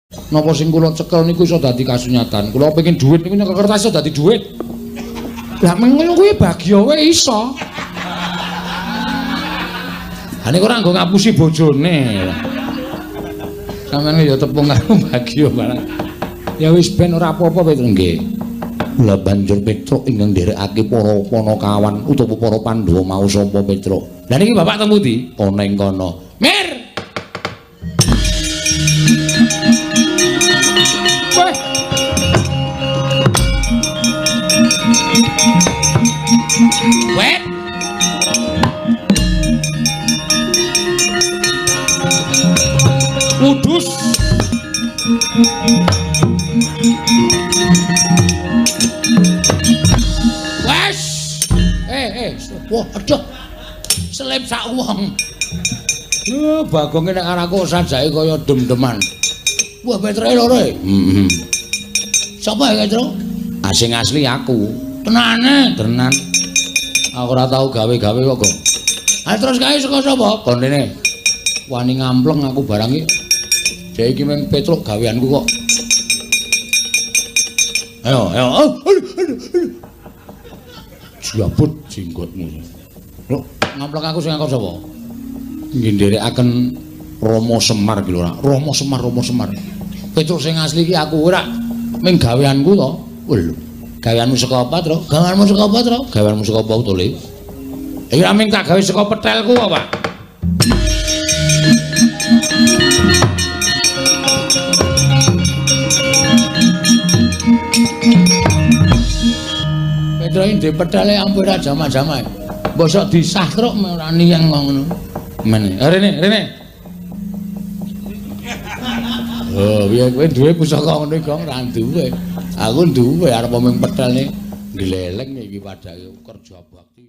Napa sing kula cekel niku iso dadi kasunyatan. Kula pengin dhuwit niku nyekel kertas iso dadi dhuwit. Lah ngono kuwi bagya wae iso. Ha niku ora nggo ngapusi bojone. Sampeyan ya tepung karo bagya barang. Ya wis ben ora apa-apa Petruk nggih. Lah banjur Petruk ingkang nderekake para panakawan utawa para Pandhawa mau sapa Petruk. Lah niki bapak teng pundi? Ana ing kono. Mir. Wet. Kudus. Wes. Wah, aduh. Selip sak wong. Bagonge nek karo aku sajake kaya dem-deman. Wah, Petroke loro e. Heeh. Sapa ya, Petruk? Asing asli aku. Tenane, tenan. Aku ora tau gawe-gawe kok, Gong. Ha terus kae saka sapa? Kontene. Wani ngampleng aku barang iki. Dek iki mung Petruk gaweanku kok. Ayo, ayo. Aduh, aduh, aduh. Jabut jenggotmu. Lho, ngampleng aku sing angkor sapa? Nggih nderekaken Rama Semar iki lho, ora. Rama Semar, Rama Semar. Petruk sing asli iki aku ora mung gaweanku to. Lho. Gaweanmu saka apa, Truk? Gaweanmu saka apa, Truk? Gaweanmu saka apa to, Le? Iki ra mung tak gawe saka petelku kok, Pak. Petruk iki ndek petele ampun ra jamak-jamak. Mbosok disah, Truk, ora niyeng kok ngono. Mene. Rene, rene. Oh, piye kowe duwe pusaka ngono iki, Gong? Ra duwe. Aku duwe arep mung petelne gleleng iki padake kerja bakti.